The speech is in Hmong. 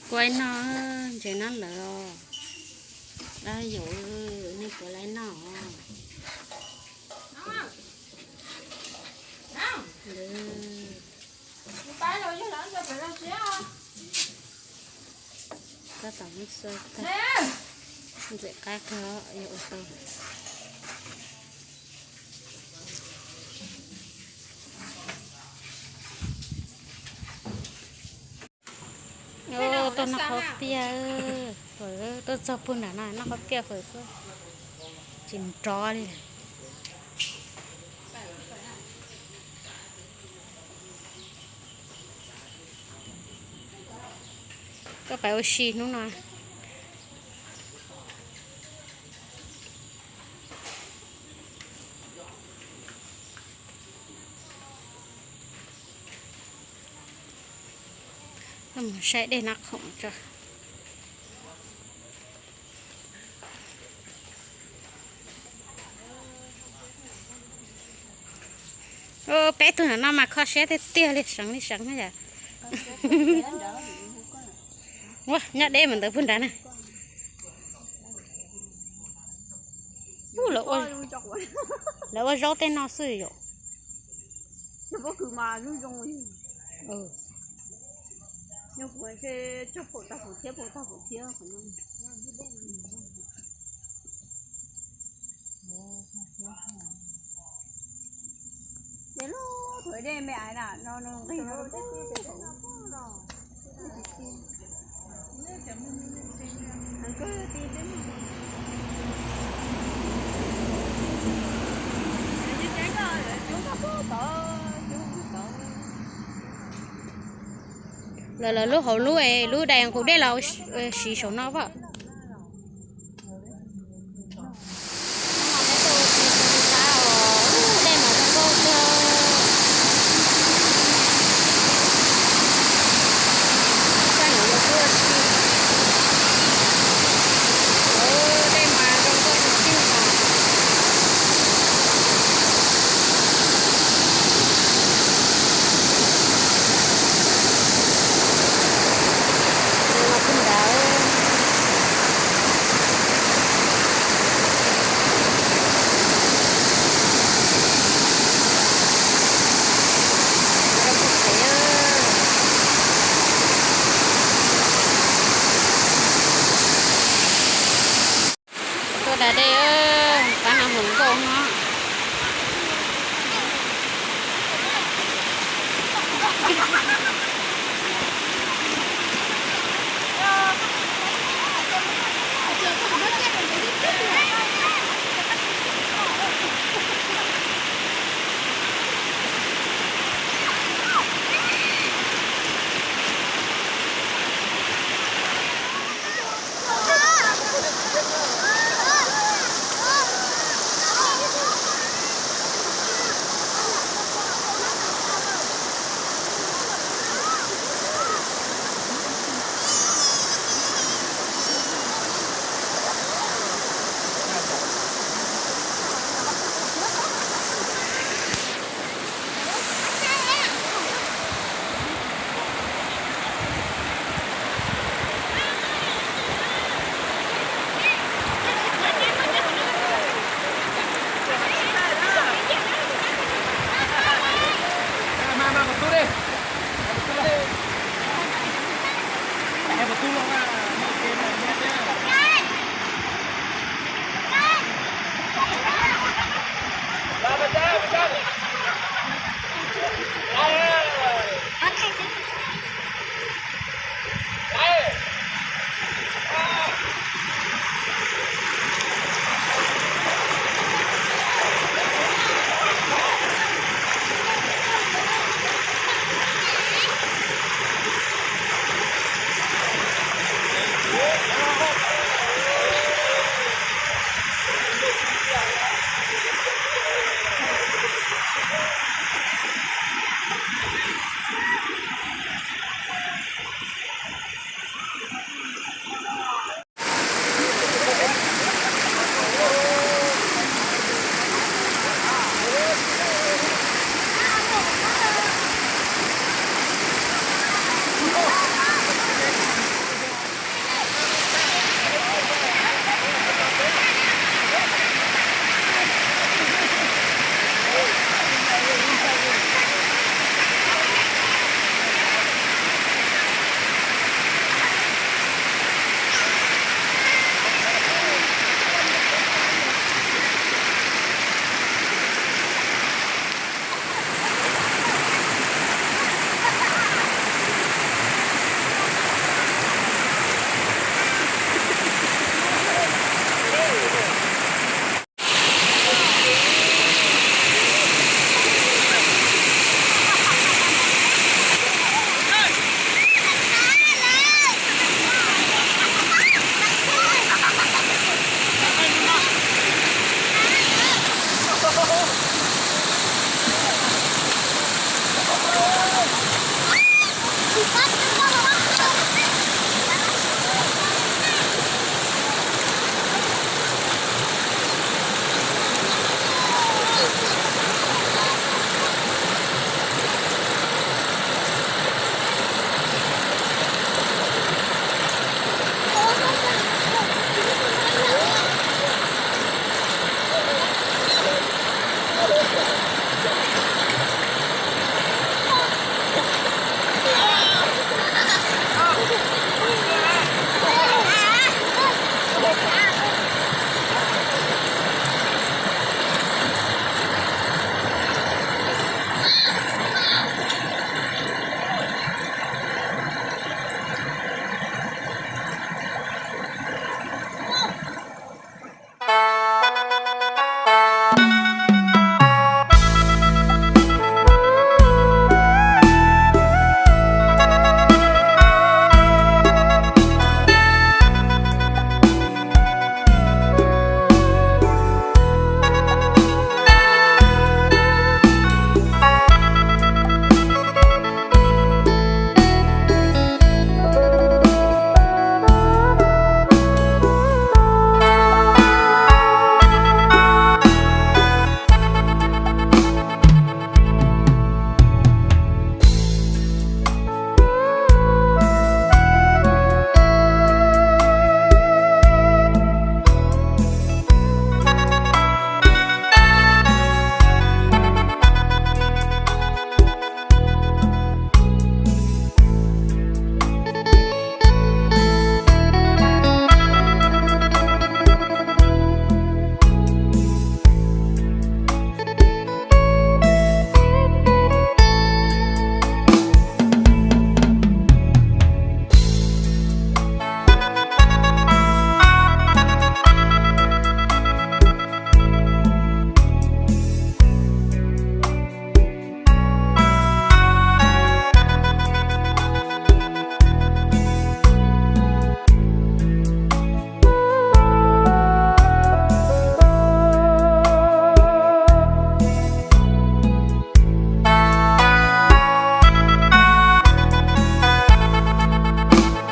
Kuaib noj ntses nab lawm os. Dab yuav, nej puas lai noj os? Tab tom muab xua tag, ntxim qab kawg yuav ua tau. Tuaj noj qhaub piaj, tuaj txog puag nram no noj qhaub piaj fawm xwb, tsis nrov li. Koj pais ua si hnub no. Koj mus saib dej Nab Khoom tso. Peb tug nram no mas kho siab tiag tiag li, seev li seev na yom. Ua nyob deb mus ntawd puag nrad na. Lawv ua zaub tej no xwb yom. Lawv lub hauv lub es lub dais nqus dej los siv saum no pom.